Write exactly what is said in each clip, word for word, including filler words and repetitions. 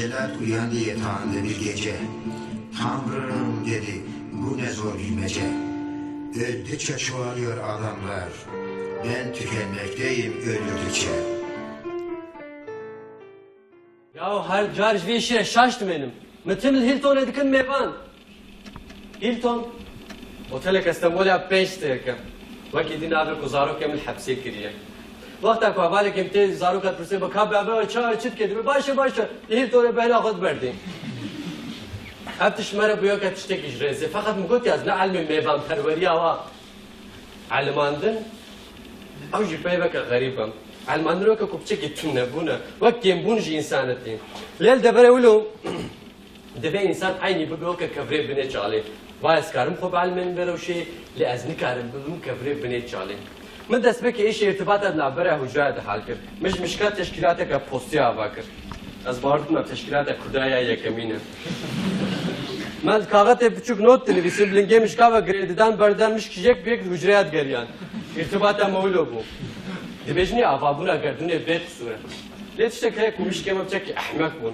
Celat uyandı yatağında bir gece. "Tanrım," dedi, "bu ne zor bilmece. Öldükçe çoğalıyor adamlar. Ben tükenmekteyim öldükçe." Ya her car ji vê şîrê şaş dimênim. Min tim li Hiltonê dikin mêvan. Hilton. Oteleke Stenbolê ya pênc stêrke. Wekî dî navê ku zarokê min hepsê kiriye. Wexta ku hevalekê min tê zaroka dipirsê, "Bi ka bebe çawa çi dike?" Dibê, "Baş e, baş e. Li Hiltonê bela xwe diberdê." Ev tişt ji me re bûyeke tiştekî ji rêzê. Feqet min got, "Ya ez ne elmê mêvanperweriya wa." Elimandin, ew jî peyveke xerîb e. Elimandin weke ku piçekî tune bûne, wek kêmbûn ji însanetî. Lê li deverê wilo divê însan eynî bibe weke kevirê binê çalê. Va ez karim xwe bielimênim vê rewşê, lê ez nikarim bibim kevirê binê çalê. Min destpêkê êşê îrtibata di navbera hucreya de hal kir. Min ji mişka teşkîlateke postî ava kir. Ez bawer dikim ev teşkîlata Kurda ya yekemîn e. Me li kaxetê piçûk not dinivîsîn, bi lingê mişka ve girê didan, berdan mişkî yek bi yek hucreya digeriyan. Îrtibata me wilo bû. Dibêjinê avabûna gerdûnê bê qisûr e. Lê tiştek heye ku mişkê me piçekî ehmek bûn.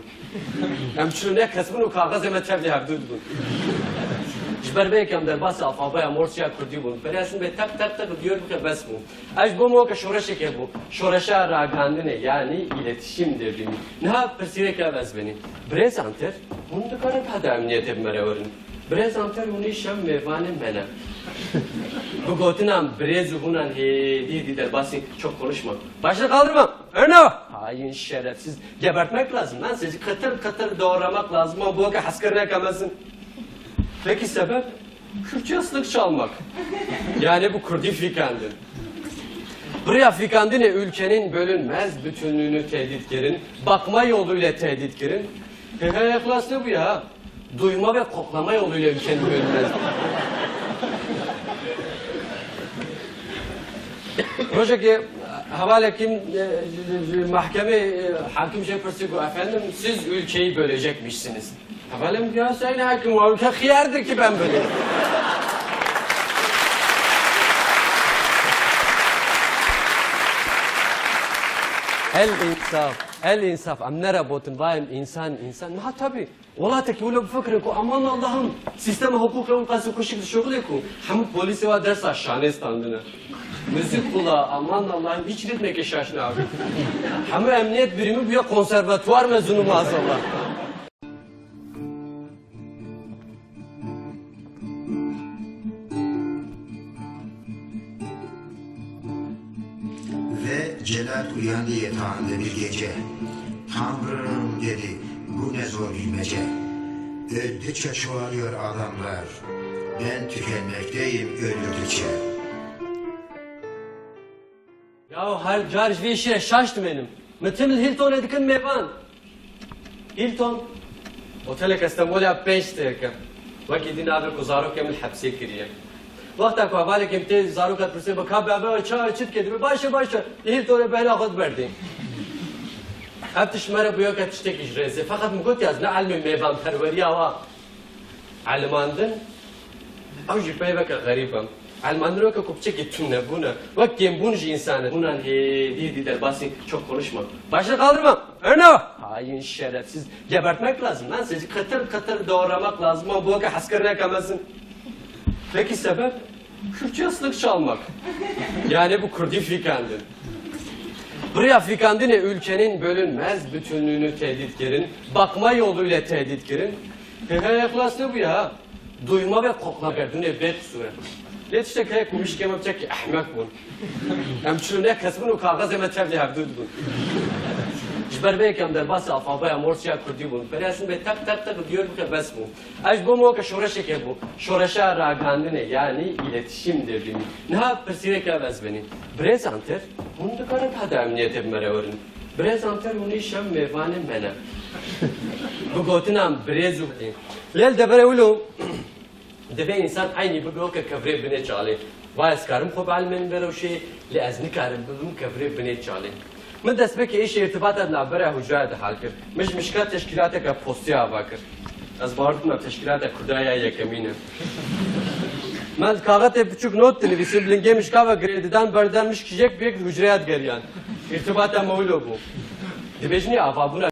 Em çilo ne kes bûn û kaxezê me tevlî hevdû dibûn. Ji ber vê yekê em derbasî alfabeya Morse ya Kurdî bûn. Berê ez bê teq teq teq diyar bike bes bû. Ez ji bo me weke şoreşekê bû. Şoreşa ragihandinê, yanî îletişîm devrîmî. Niha pirsîreke ev ez benî. Birêz Anter, hûn dikarin heta emniyetê bi me re werin? Birêz Anter, hûn îşev mêvanê me ne. Bi gotinan birêz û hûnan hêdî hêdî derbasî çok konuşma. Başını kaldırma. Erna! Hain şerefsiz. Gebertmek lazım lan sizi. Kıtır kıtır doğramak lazım. Ama bu weke heskirine kamezin. Peki sebep? Kürtçe ıslık çalmak. Yani bu Kurdî fikandin. Buraya fikandine ülkenin bölünmez bütünlüğünü tehdit kirin, bakma yoluyla tehdit kirin. He he, ihlas ne bu ya? Duyma ve koklama yoluyla ülkenin bölünmez. Rojekê hevalekî, e, mahkemê, e, hakim şey pirsî ku, "Efendim, siz ülkeyi bölecekmişsiniz." Hevalê min, "Ya Sayın Hakim, o ülke hıyardır ki ben böleyim." El însaf, el însaf. Em ne robotin, va em însan, însan. Ha tabii. Welatekî wilo bifikire ku aman Allah'ım, sîstema hukukê wilo qas û kuşik dişuxulê ku hemû polîsê wa dersa şanê standine. Müzik kulağı, aman Allah'ım, hiç ritmekê şaş nabe. Hemû emniyet birimi bûye konservatuar mezunu maazallah. Ve Celat uyandı yatağında bir gece. "Tanrım," dedi, "bu ne zor bilmece. Öldükçe çoğalıyor adamlar. Ben tükenmekteyim öldükçe." Ya her car ji vê şîrê şaş dimênim. Min tim li Hiltonê dikin mêvan. Hilton. Oteleke Stenbolê ya pênc stêrke. Wekî dî navê ku zarokê min hepsê kiriye. Wexta ku hevalekê min tê zaroka dipirsê, "Bi ka bebe çawa çi dike?" Dibê, "Baş e, baş e. Li Hiltonê bela xwe diberdê." Ev tişt ji me re bûyeke tiştekî ji rêzê. Feqet min got, "Ya ez ne elmê mêvanperweriya wa." Elimandin, ew jî peyveke xerîb e. Elimandin weke ku piçekî tune bûne, wek kêmbûn ji însanê. Hûnan hêdî hêdî derbasî çok konuşma. Başını kaldırma. Erna! Hain şerefsiz. Gebertmek lazım lan sizi. Kıtır kıtır doğramak lazım. Ama bu weke heskirine kamezin. Peki sebep? Kürtçe ıslık çalmak. Yani bu Kurdî fikandin. Buraya fikandine ülkenin bölünmez bütünlüğünü tehdit kirin, bakma yoluyla tehdit kirin. He he, ihlas ne bu ya? Duyma ve koklama gerdûnê bê qisûr e. Lê tiştek heye ku mişkê me piçekî ehmek bûn. Em çilo ne kes bûn û kaxezê me tevlî hevdû dibûn. Ji ber vê yekê em derbasî alfabeya Morse ya Kurdî bûn. Berê ez bê teq teq teq diyar bike bes bû. Ez ji bo me weke şoreşekê bû. Şoreşa ragihandinê, yanî îletişîm devrîmî. Niha pirsîreke ev ez benî. Birêz Anter, hûn dikarin heta emniyetê bi me re werin? Birêz Anter, hûn îşev mêvanê me ne. Bi gotinan birêz û... Lê li deverê wilo divê însan eynî bibe weke kevirê binê çalê. Va ez karim xwe bielimênim vê rewşê, lê ez nikarim bibim kevirê binê çalê. Min destpêkê êşê îrtibata di navbera hucreya de hal kir. Min ji mişka teşkîlateke postî ava kir. Ez bawer dikim ev teşkîlata Kurda ya yekemîn e. Me li kaxetê piçûk not dinivîsîn, bi lingê mişka ve girê didan, berdan mişkî yek bi yek hucreya digeriyan. Îrtibata me wilo bû. Dibêjinê avabûna